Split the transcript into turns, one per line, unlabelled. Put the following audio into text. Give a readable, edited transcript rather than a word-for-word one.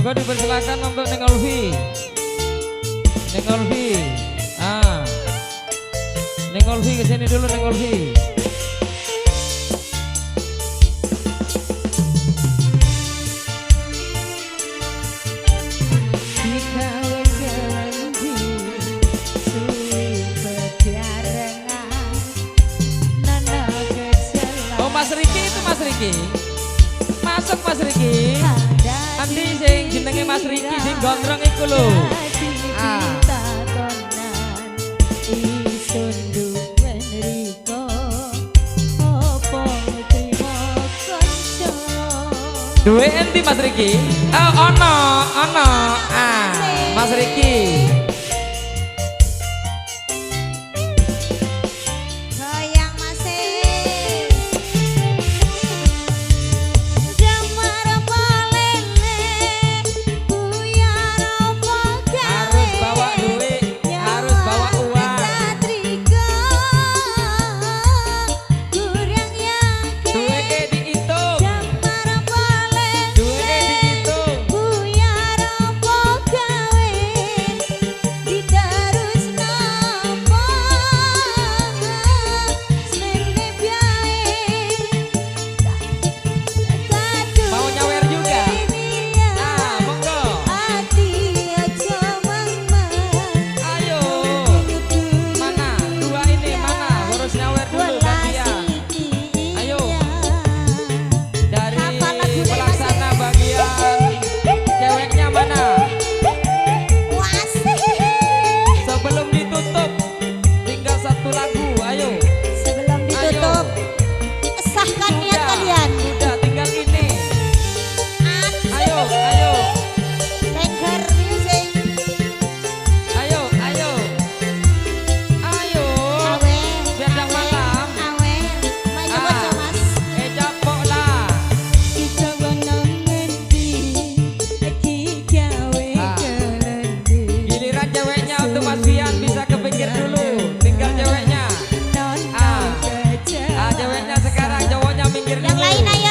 Monggo dipersilakan untuk Neng Olvi. Neng Olvi. Ah. Neng Olvi ke sini dulu, Neng Olvi. Oh, Mas Riki itu, Mas Riki. Masuk, Mas Riki. Andi sing jenenge Mas Riki sing gondrong iku lho. Ah. Duwe endi, Mas Riki? Oh, ono, ono. Ah, Mas Riki.
Goyang masih Damar palele buyar apa gawe.
Harus bawa duit, harus bawa uang.
Kurang yakin.
Duit dihitung.
Damar palele
Duit dihitung.
Buyar apa gawe diterus napa semene biae.
Mau nyawer juga? Ah, monggo.
Ati aja mangmang.
Ayo. Mana? Dua ini mana? Harus nyawer dulu gantian. Ayo. Dari
Hafal lagune, Mas.
Pelaksana bagian ceweknya mana? Sebelum ditutup, tinggal satu lagu. Ayo.
Sebelum ditutup, sahkan niat
Sudah,
kalian.
sudah, tinggal ini. Ayo, ayo,
Tengger Music.
Ayo, ayo. Ayo.
Awe.
Biar yang malam.
Awe. Maju
Ah.
bocah, Mas.
Eh, capok lah. Ah. Giliran ceweknya untuk Mas Fian bisa ke pinggir dulu. Tinggal ceweknya. Ah. Ah, ceweknya sekarang, cowoknya minggir
Yang
dulu.
lain ayo.